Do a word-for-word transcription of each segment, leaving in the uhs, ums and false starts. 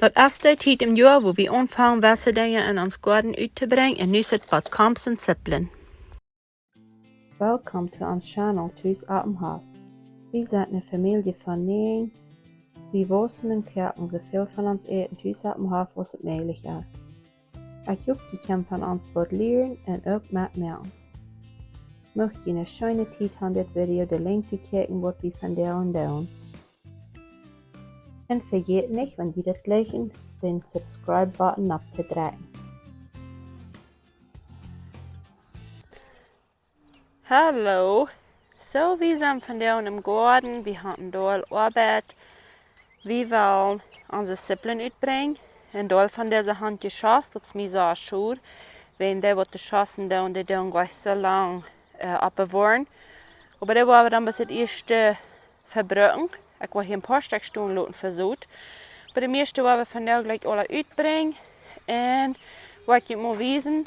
Daut es de Tiet em Joa, wua wie aunfangen, waut Dinja en ons Goaden uttobrinjen, un nu es et bie Komst un Sipplen. Welcome to ons channel Tus oppem Hoff. Wie sent eene Famielje von näajen. Wie wausen un koaken soo väl von ons Äten tus oppem Hoff aus et mäajlich es. Ekj hop, jie kjennen von ons waut lieren un uk metmoaken. Mucht jie eene scheene Tiet haben, dit Video de Lenjd to kjikjen, waut wie vondoag doonen. Un vejät nich, wan jie dit jlikjen, dän Subscribe-Button auftodrekjen. Hallo. Soo, wie sent vondoag em Goaden, wie haben doa Oabeit. Wie wellen onse Sipplen utbrinjen. Un doa von dise Haunt jeschossen, daut es mie soo schod. Wan dee waut jeschossen doonen, dee doonen jlikj soo lang, äh, oppbewoaren. Oba dee woa wie dan bie daut ieeschte vebruken. Ekj woa hia een poa Stekj stonen loten fa Sot. Oba de mieeschte woa wie vondoag jlikj aula utbrinjen. Un woa ekj junt mol wiesen.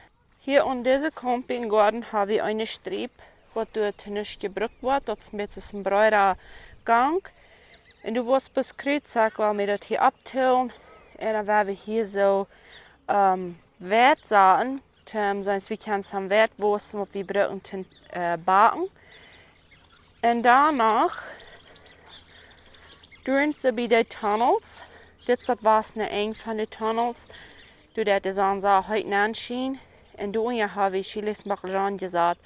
Hia aun dise Kaunt em Goaden hab wie eene Striep, waut doa to nuscht jebrukt woat. Daut es een bät een breeda Gank. Un du woascht bloos Krut, saj ekj, woa wie daut hia opptillen. Un dan woa wie hia soo, ähm, Weit saten. Toom, sent wie kjennen soo Weit wausen, waut wie bruken to, äh, backen. Un doano doonen see bie de Tunnels. Dit es daut wassne Enj von de Tunnels. Doa deit de Sonn soo heet nenschieenen. Un doa unja hab wie Chilis un Bakljan jesat.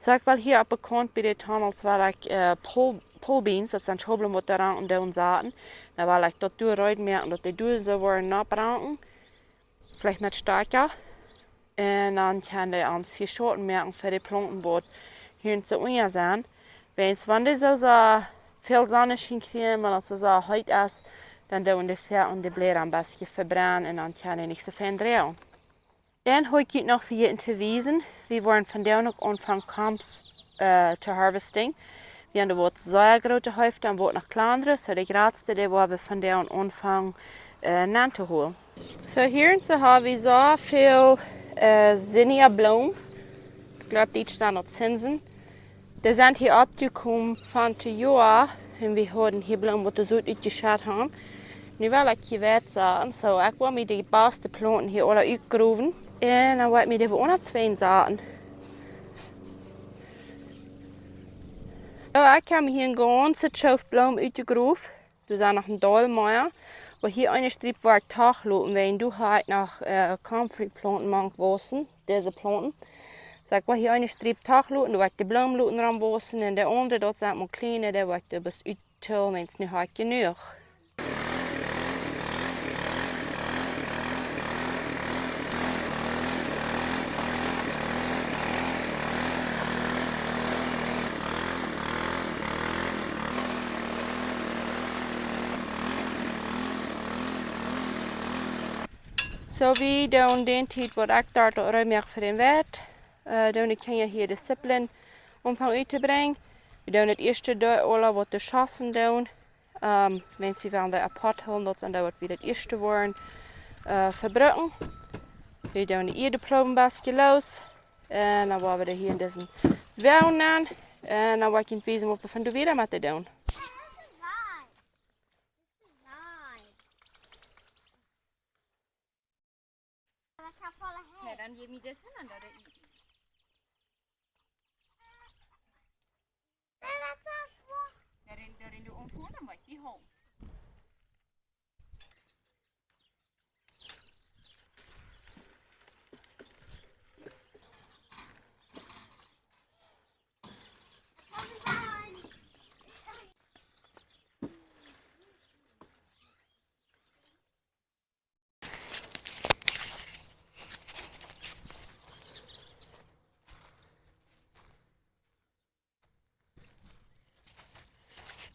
Soo ekj well hia oppe Kaunt bie de Tunnels, well ekj, äh, pole, pole beans, daut sent Schoblen, waut doa ranken doonen saten. Dan well ekj daut doa reed moaken, daut dee doa soo woaren oppranken. Veleicht met Stakja. Un dan kjennen dee ons hia Schauten moaken fa de Plaunten, waut hia soo unja sent. Wiels wan dee soo, soo väl Sonnenschien kjrieen, wan et soo, soo heet es, dan doonen dee Fäa un de Bläda een bät vebrennen un dan kjennen dee nich soo fein droagen. Dan hab ekj junt noch vejäten to wiesen, wie woaren vondoag uk aunfangen Komst, äh, to harvesten. Wie haben doa waut sea groote Heeft un waut noch kjlandre, soo de jratste, dee woa wie vondoag aunfangen, äh, nenn to holen. Soo, hia soo hab wie soo väl, äh, Zinniabloomen. Ekj gleew, dee sent noch Zinsen. Dee sent hia oppjekomen von daut Joa. Un wie hauden hia Bloomen, waut de Sot utjeschett haben. Nu well ekj hia Weit saten. Soo, ekj woa mie de baste Plaunten hia aula utgrowen. Un dan woa ekj mie dee aundre twee saten. Soo, ekj hab hia een gaunzen Schoof Bloomen utjegrowen. Doa sent noch een Deel mea. Oba hia eene Striep woa ekj toch loten, wiels doa hab ekj noch, äh, Comfrey Plaunten mank wausen, dise Plaunten. Soo ekj woa hia eene Striep toch loten, doa woa ekj de Bloomen loten rom wausen un de aundre, daut sent mau kjliene, dee woa ekj doa bloos uttillen, wiels nu hab ekj jenuach. Soo, wie doonen dee Tiet, waut ekj doa reed moak fa dän Weit, äh, doonen de Kjinja hia de Sipplen aunfangen uttobrinjen. Wie doonen daut ieeschte doa aula waut jeschossen doonen. Ähm, wiels wie wellen dee apoat hoolen, daut sent dee, waut wie daut ieeschte woaren, äh, vebruken. Wie doonen de Ieed proowen een bät loos. Un dan woa wie dee hia en disen Woagen nenn. Un dan woa ekj junt wiesen, waut wie von doa wieda met doonen. Ja, dan jäw mie disen un daut es. Ja, dan, dan du aunfangen, dan woa ekj die hoolen.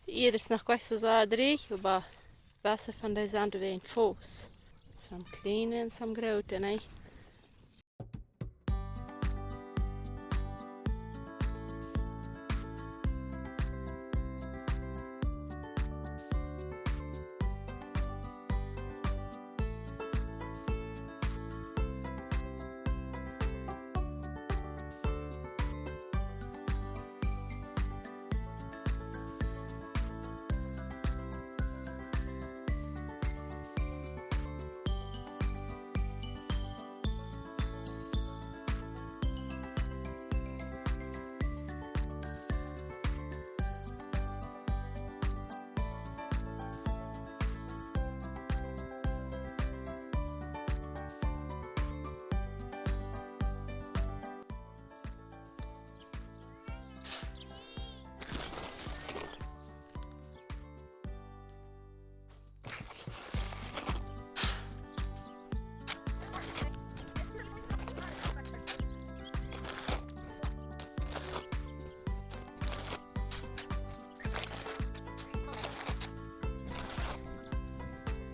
Hia es noch nich soo sea drieech, oba bäta von dee Sand wea een Foss. Some kjliene un some groote, nä?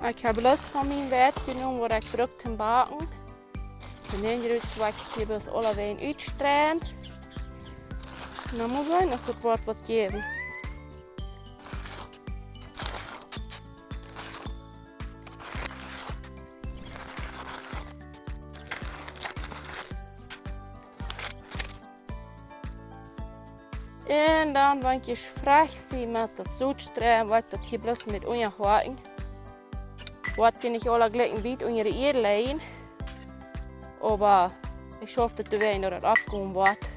Ekj hab bloos von mien Weit jenomen, waut ekj bruck toom backen. Un dan jrod woa ekj hia bloos aulawäajen utstreien. Un dan mott seenen, aus et woat waut jäwen. Un dan, wan ekj frach sie met daut Sot streien, woa ekj daut hia bloos met unjahoaken. Woat je nich aula jlikj een bät unja de Ieed lijen. Oba ekj schauf daut doawäajen, daut et oppkomen woat.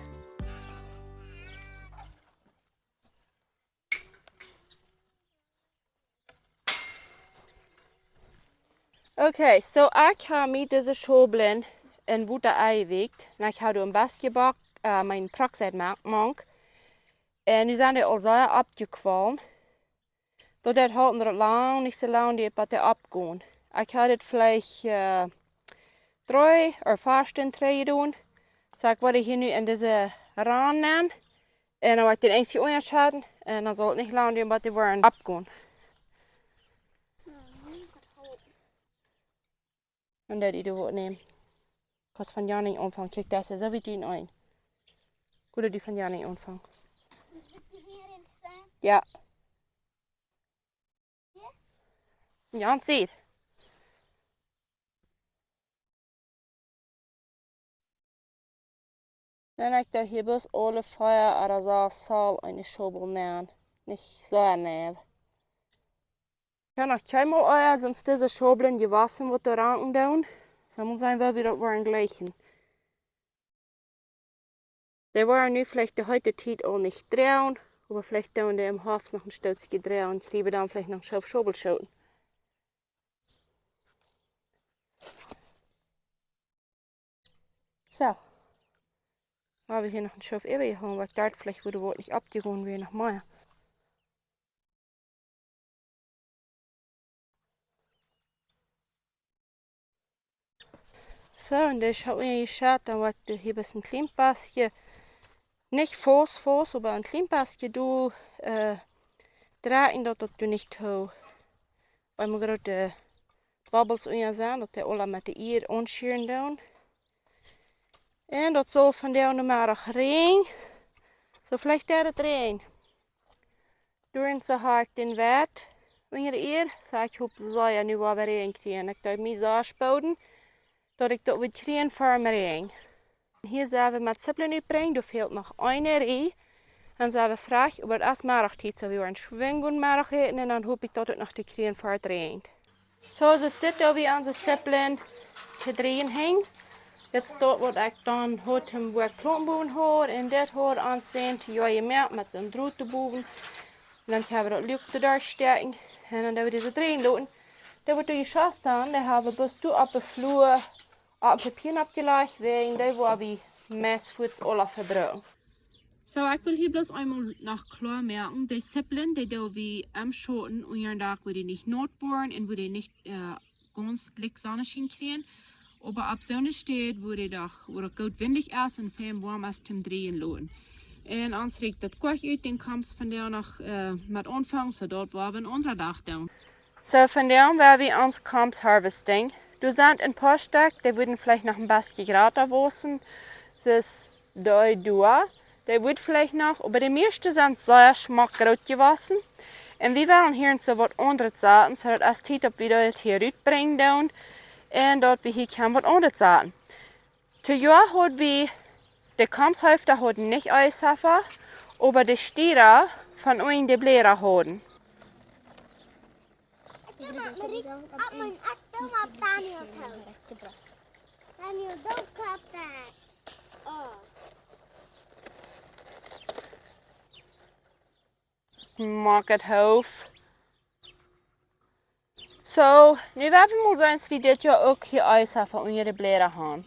Okay, so ekj hab mie dise Schaublen en Wota enjewieekjt. Un ekj hab doa een bät jebackt, äh, mien Peroxid ma-, mank. Un nu sent dee aul sea oppjekwollen. Daut deit halpen, daut et lang, nich soo lang diat, waut dee oppgonen. Ekj hab dit veleicht, äh, dree ooda vea Stunden trigj jedonen. So, ekj woa dee hia nu en dise Ran nämen. Un dan woa ekj dän eensje unjaschedden. Un dan saul et nich lang dieren, waut dee woaren oppgonen. Un daut dee doa waut nämen. Kaust von Janning aunfangen. Kjikj, daut es soo wiet doa een. Goot, daut du von Janning aunfangst. Jo. Jo, sitt. Dan ekj doo hia bloos aule vea ooda sas Saul en de Schaubel nenn. Nich soo nenn. Ekj hab noch kjeenmol ea soo aus dise Schaublen jewossen, waut doa ranken doonen. So mott seenen, woo wie daut woaren jlikjen. Dee woaren nu veleicht de heite Tiet aul nich droagen, oba veleicht doonen dee em Hoafst noch een Stootje droagen. Kjrie wie dan veleicht noch een Schoof Schaubel schoten. So. Hab wie hia noch een Schoof äwajeholen, waut doa veleicht, wua daut Wota nich oppjegonen wia, noch mea. So, un dee es aul enjeschedden, dan woa ekj hia bloos een kjlien bät, nich faust, faust, oba een kjlien bät doa, äh, droagen, daut daut doa nich too, wan mau groote Bubbles unja sent, daut dee aula met de Ieed aunschieren doonen. Un daut saul vondoag Nomeddach räajnen. So, veleicht deit et räajnen. Doaromm soo hab ekj dän Weit unja de Ieed, so ekj hop, see sellen nu woll Räajen kjrieen. Ekj deed mie soo spoden, daut ekj daut wudd kjrieen ver daut räajent. Hia sent wie met Zippeln utbrinjen, doa fält noch eene Rieej. Un sent wie frie, oba et es Meddachtiet, so wie woaren schwind gonen Meddach äten un dan hop ekj, daut et noch to kjrieen ver daut räajent. So, soo es dit, woo wie onse Zippeln to drieejen han. Dit es daut, waut ekj dan haud, wua ekj Plaunten bowen haud. Un dit haud ons sent, jo, jemoakt met soon Drot doa bowen. Un dan kjenn wie daut Luak doa derchstäakjen. Un dan doo wie dise drieejen loten. Dee woat doa jeschost han, dee hab wie bloos doa opp de Flua, opp de Pien oppjelajcht, wäajen dee woa wie meist fuaz aula vebruken. So, ekj well hia bloos eemol noch kloa moaken, de Zippeln, dee doo wie em Schauten unjadach, wua dee nich naut woaren un wua dee nich, äh, gaunz leicht Sonnenschien kjrieen. Oba opp soone Städ, wua dee doch, wua daut goot windich es un fein woam es, toom drieejen loten. Un ons rieekjt daut goot ut, dan kaust vondoag noch, äh, met aunfangen, soo daut woa wie een aundren Dach doonen. So, vondoag woa wie ons Comps harvesten. Doa sent een poa Stekj, dee wudden veleicht noch een bät jrata wausen. Soo aus dee doa. Dee wudd veleicht noch, oba de mieeschte sent sea schmock groot jewossen. Un wie wellen hia soo waut aundret saten, soo daut es Tiet, daut wie daut hia rutbrinjen doonen. Un daut wie hia kjennen waut aundret saten. Dit Joa haud wie, de Comps Halfta hauden nich Eeshäfa, oba de Stiera von unjen de Bläda hauden. Daniel, don't cut that off. Moak et hoof. So, nu woa wie mol seenen, aus wie dit Joa uk hia Eeshäfa unja de Bläda han.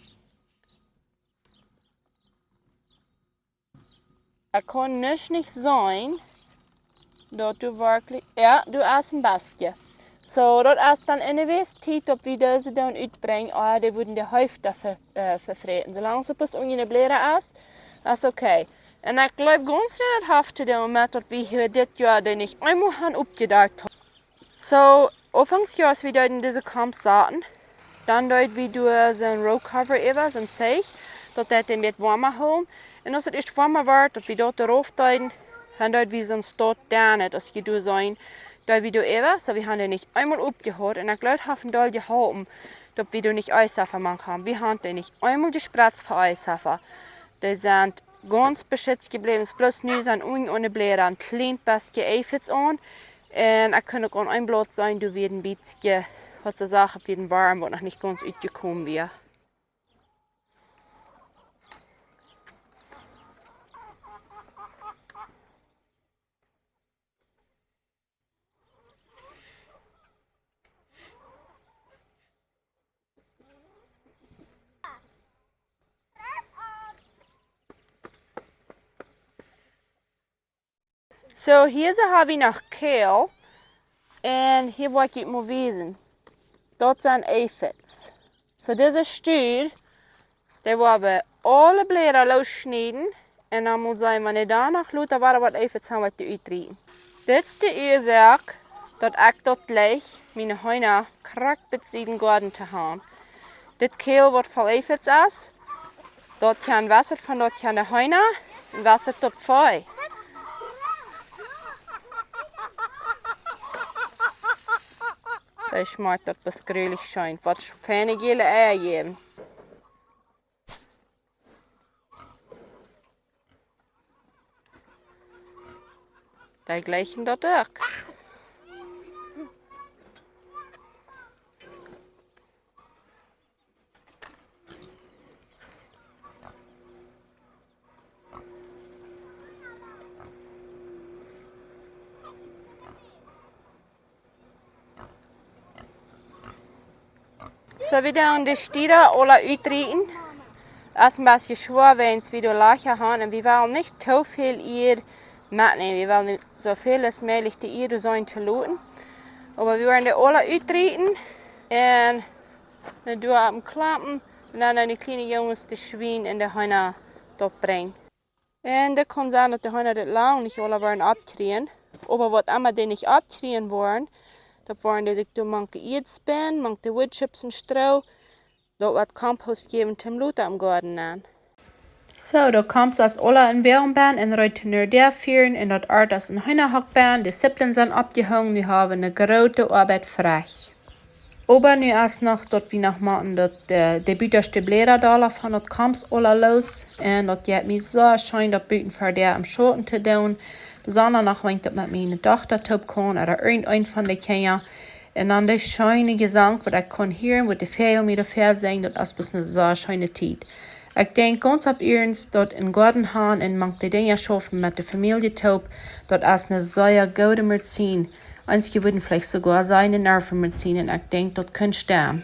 Ekj kaun nuscht nich seenen, daut doa werkjlich, jo, doa es een bät. So, daut es dan enne Tiet, daut wie dise dan utbrinjen, ah, dee wudden de Halfta ve-, äh, vefräten. Soo lang aus et bloos unja de Bläda es, es okay. Un ekj jleew gaunz nich, daut haft to doonen met daut wie hia dit Joa dee nich eemol han oppjedakjt. So, Aunfangs, jo, aus wie deeden dise Komst saten, dan deed wie doa soon Row Cover äwa, soon Zeich, daut daut een bät woama hoolen. Un aus et ieescht woama wort, daut wie daut doaropp deeden, dan deed wie soon Stot Dänen, aus jie doa seenen, deed wie doa äwa, soo wie haben dee nich eemol oppjehaut. Un ekj jleew, haft een Deel jeholpen, daut wie doa nich Eisaffa mank haben. Wie haben dee nich eemol jespretzt fa Eisaffa. Dee sent gaunz beschitzt jebläwen. Bloos nu sent unjen aun de Bläda een kjlien bät Aphids aun. Un ekj kunn uk aun een Blaut seenen, doa wia een bät, waut see sajen, wia een Worm, waut noch nich gaunz utjekomen wia. Soo, hia soo hab wie noch Kale. Un hia woa ekj junt mol wiesen. Daut sent Aphids. Soo, dise Stud, dee woa wie aule Bläda loosschnieden. Un dan mol seenen, wan dee dan noch lota wada waut Aphids haben, waut dee utrieten. Dit es de Uasoak, daut ekj daut jleich, miene Heena krakjt bie sieden Goaden to haben. Dit Kale, waut voll Aphids es, daut kjennen, waut von daut kjennen de Heena, un waut daut Vee. Dee schmakjt daut best grulich scheen, waut feine jele Eia jäwen. Dee jleichen daut uk. Soo, wie doonen de Stieda aula utrieten. Es een bät schwoa, wiels wie doa Lajcha haben un wie wellen nich too väl Ieed metnämen. Wie wellen soo väl aus mäajlich de Ieed sennen to loten. Oba wie woaren dee aula utrieten un dan doa opp een Klompen un dan aun de kjliene Junges, de Schwien un de Heena daut brinjen. Un daut kaun sennen, daut de Heena dit lang nich aula woaren oppkjrieen. Oba waut emma dee nich oppkjrieen woaren, daut woaren dee sikj doa mank de Ieed spinnen, mank de woodchips un Stroo, daut woat Kompost jäwen toom lota em Goaden nenn. Soo, daut Kompost es aula en Woagen benn un reed no de Däa fieren un daut Ort es en Heenahock benn, de Sipplen sent oppjehongen, nu haben wie ne groote Oabeit frie. Oba nu es noch daut wie noch motten daut, äh, de butaschte Bläda doa von daut Kompost aula loos. Un daut jeit mie soo scheen daut buten ver de em Schauten to doonen. Besonda noch wan ekj daut met miene Dochta toop kaun, ooda irjent eent von de Kjinja. Un dan de scheene Jesank waut ekj kaun hieren, waut de Väajel mie doa väasinjen, daut es bloos ne soo scheene Tiet. Ekj denkj gaunz opp iernst daut en Goaden han un mank de Dinja schaufen met de Famielje toop, daut es ne sea goode Medizin. Eenje wudden veleicht soogoa sajen, ne Nervenmedizin, un ekj denkj, daut kaun stemmen.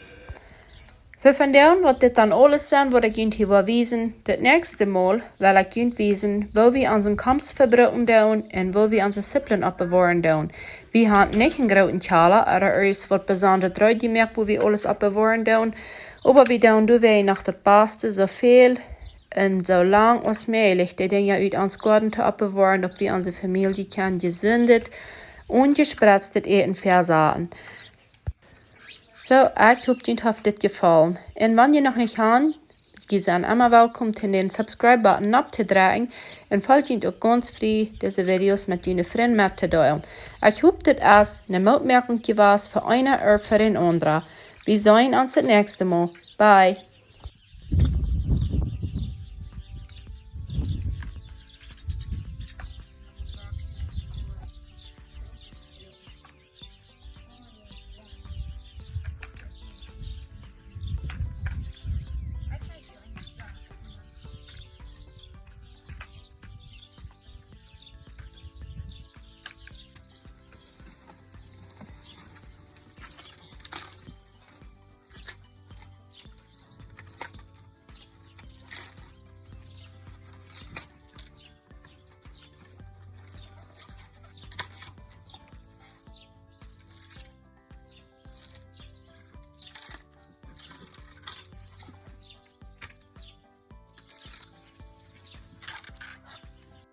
Fa vondoag woat dit dan aules sennen, waut ekj junt hia woa wiesen. Daut näakjste Mol well ekj junt wiesen, woo wie onsen Kompost vebrucken doonen un woo wie onse Sipplen oppbewoaren doonen. Wie haben nich en grooten Kjalla, ooda irjent waut besondasch reed jemoakt, woo wie aules oppbewoaren doonen. Oba wie doonen doawäajen noch daut baste, soo väl un soo lang aus mäajlich de Dinja ut ons Goaden to oppbewoaren, daut wie onse Famielje kjennen jesundet un jespretztet Äten vesorjen. Soo, ekj hop, junt haft dit jefollen. Un wan jie noch nich han, jie sent emma welkom, dän Subscribe-Button opptodrekjen un feelt junt uk gaunz frie, dise Videos met june Frind mettodeelen. Ekj hop, dit es ne Mootmoakunk jewast fa eena ooda fa een aundra. Wie seenen ons daut näakjste Mol. Bye.